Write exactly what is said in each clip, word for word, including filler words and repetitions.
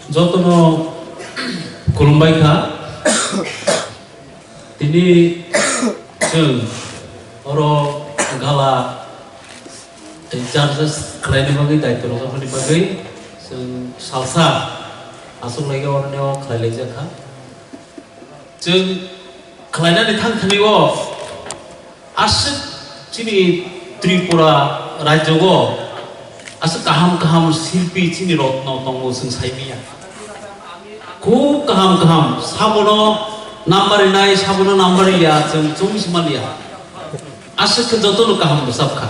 Jotono khulumbai kha. Tini chwng oro gala tei charges khlaina bagwi, daityo rwjakmani bagwi chwng salsa aswk laigi oroni o khlai laijak kha. Chwng khlainani thang thani o aswk chini Tripura rajyo o aswk kaham kaham silpi chini rotno tongo chwng sai manya. Khub kaham kaham, sabono number rinai, sabono number riya, chwng chwng se manya. Aswk khe jotono kaham bwsap kha.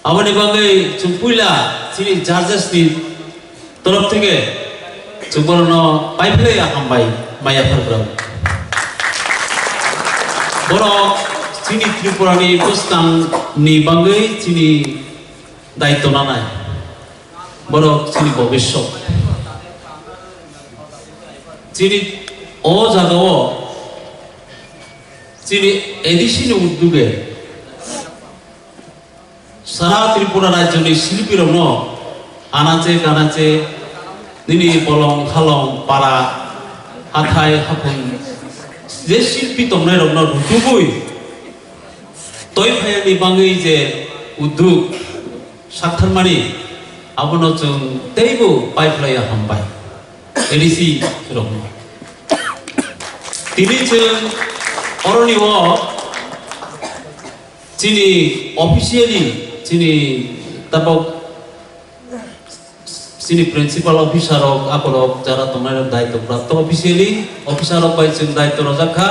Aboni bagwi chwng puila chini judges ni torof theke chwng borokno paiphlai hambai maya phalbrao. Borok chini Tripura ni bwskang ni bagwi chini daityo nanai. Borok chini bobiswt. Chini o jaga o chini A D C ni udduge sara Tripura rajyoni silpirokno anache kanache nini bolong khalong para hathai haphung je silpi tongnairokno rutugwi toi phayani bagwi je udduk saktharmani abono chwng teibo paiphlaiya hambai A D C rokno. Tini chwng oroni o chini officially chini tabok chini principal officer rok akorok jara tongnai rok daityo prapto officially officer rok bai chwng daityo rojak kha.